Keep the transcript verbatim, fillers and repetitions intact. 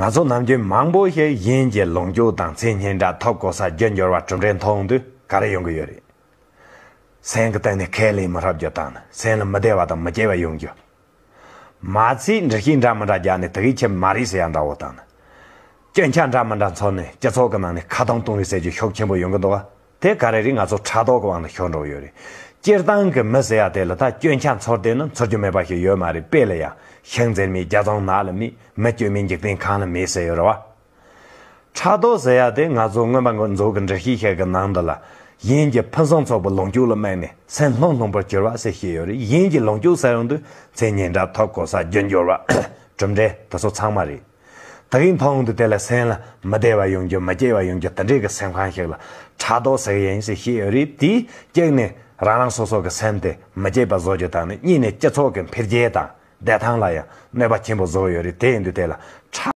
ང་ཚོ་ནམ་རྒྱུན་མང་པོ་ཞིག་ཡིན་གྱི་ལོངས་སྤྱོད་དང་མཚན་སྙན་གྲགས་ཐོབ་གོ་ས་རྒྱུ་འབྱོར་བ་གྲུབ་འབྲས་མཐོང་དུས་ག་རེ་ཡོང་གི་ཡོད་རེད། སེམས་ཀྱི་སྟེང་ནས་ཁས་ལེན་མི་ཐུབ་རྒྱུ་དང་ནི་སེམས་ལ་མི་བདེ་བ་དང་མི་སྐྱིད་པ་ཡོང་རྒྱུ། མ་ཚད་འདྲི་གཞི་འདྲ་མི་འདྲ་རྒྱག་ནས་དེ་གའི་ཁྱེད་མ་རེད་ཟེར་ཡ་འདྲ་བོ་དང་ནི། སྐྱོན་ཆ་འདྲ་མི་འདྲ་འཚོལ་ནས་སྤྱི་ཚོགས་ཀྱི་ནང་ནས་ཁ་གདངས་གཏོང་རེས་ཟེར་རྒྱུ་ཤུགས་ཆེན་པོ་ཡོང་གི་འདུག་ག་དེ་ག་རེ་རེད། ང་ཚོ་ཕྲག་དོག་གི་དབང་དུ་ཤོར་འགྲོ་གི་ཡོད་རེད། སྤྱིར་བཏང་གི་མི་ཟེར་ཡ་དེ་ལ་ད་སྐྱོན་ཆ་འཚོལ་བསྡད་ན་འཚོལ་རྒྱུ་མེད་པ་ཞིག་ཡོད་མ་རེད། དཔེ་ལ་ཡ་ཤིང་འཛེར་མའི་རྒྱ་མཚོ་ནགས་ལ་མེད། མི་སྐྱོན་མའི་འཇིག་རྟེན་གང་ལ་མེད་ཟེར་ཡོད་རེད་བ། ཕྲག་དོག་ཟེར་ཡ་དེ་ང་ཚོ་སྔོན་མ་འགོ་འཛུགས་ཀྱི་འདྲི་གཞི་ཞིག་གི་ནང་དུ་ལ་ཡིན་གྱི་ཕུན་སུམ་ཚོགས་པའི་ལོངས་སྤྱོད་ལ་དམིགས་ནས་སེམས་ལྷུང་ལྷུང་པོར་གྱུར་བ་ཟེར་བཤད་ཡོད་རེད། ཡིན་གྱི་ལོངས་སྤྱོད་ཟེར་ཡོང་དུས་མཚན་སྙན་གྲགས་ཐོབ་གོ་ས་རྒྱུ་འབྱོར་བ་གྲུབ་འབྲས་དེ་ཚོ་ཚང་མ་རེད། དེ་གའི་མཐོང་དུས་དེ་ལ་སེམས་ལ་མི་བདེ་བ་ཡོང་རྒྱུ་མི་སྐྱིད་པ་ཡོང་རྒྱུ་དེ་འདྲའི་གི་སེམས་ཁམས་ཤིག་ལ་ཕྲག་དོག་ཟེར་གི་ཡིན་ཟེར་བཤད་ཡོད་རེད། དེས་གཅིག་ནས་རང་རང་སོ་སོ་གི་སེམས་དེ་མི་སྐྱིད་པ་བཟོ་རྒྱུ་དང་ནི་གཉིས་ནས་སྤྱི་ཚོགས་ཀྱི་འཕེལ་རྒྱས་དང་བདེ་ཐང་ལ་ཡང་གནོད་པ་ཆེན་པོ་བཟོ་གི་ཡོད་རེད། དེ་ཡིན་དུས་དེ་ལ་ཕྲག